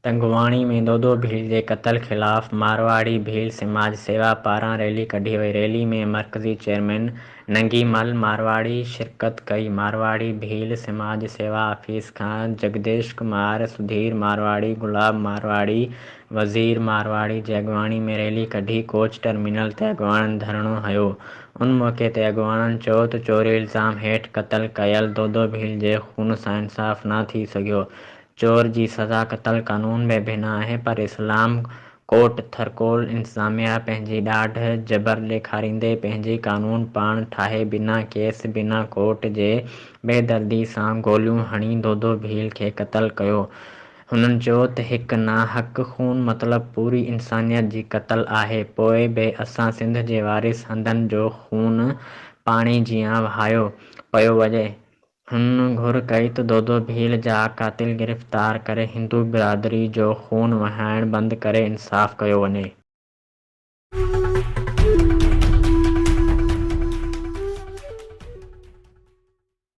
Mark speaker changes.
Speaker 1: تنگواڻي ۾ دودو ڀيل جي قتل خلاف مارواڙي ڀيل سماج سيوا پاران ريلي ڪڍي وئي، ريلي ۾ مرڪزي چيئرمين ننگي مل مارواڙي شرڪت ڪئي، مارواڙي ڀيل سماج سيوا آفيس کان جگديش ڪمار، سڌير مارواڙي، گلاب مارواڙي، وزير مارواڙي جي اڳواڻي ۾ ريلي ڪڍي ڪوچ ٽرمينل تي اڳواڻن ڌرڻو هنيو، ان موقعي تي اڳواڻن چيو ته چوري الزام هيٺ قتل ڪيل دودو ڀيل جي خون سان انصاف نه ٿي سگهيو، چور جي سزا قتل قانون ۾ به نه آهي پر اسلام ڪوٽ ٿرڪول انتظاميا پنهنجي ڏاڍ جبر ڏيکاريندي پنهنجي قانون پاڻ ٺاهي بنا ڪيس بنا ڪورٽ جي بيدردي سان گوليون هڻي دودو ڀيل کي قتل ڪيو هنن چيو ته هڪ ناحق خون مطلب پوري انسانيت جي قتل آهي پوء به اسان سنڌ جي وارث هندن جو خون پاڻي جيان وهايو پيو وڃي. هن گهر ڪئي ته دودو ڀيل جا قاتل گرفتار ڪري هندو برادري جو خون وهائڻ بند ڪري انصاف ڪيو وڃي.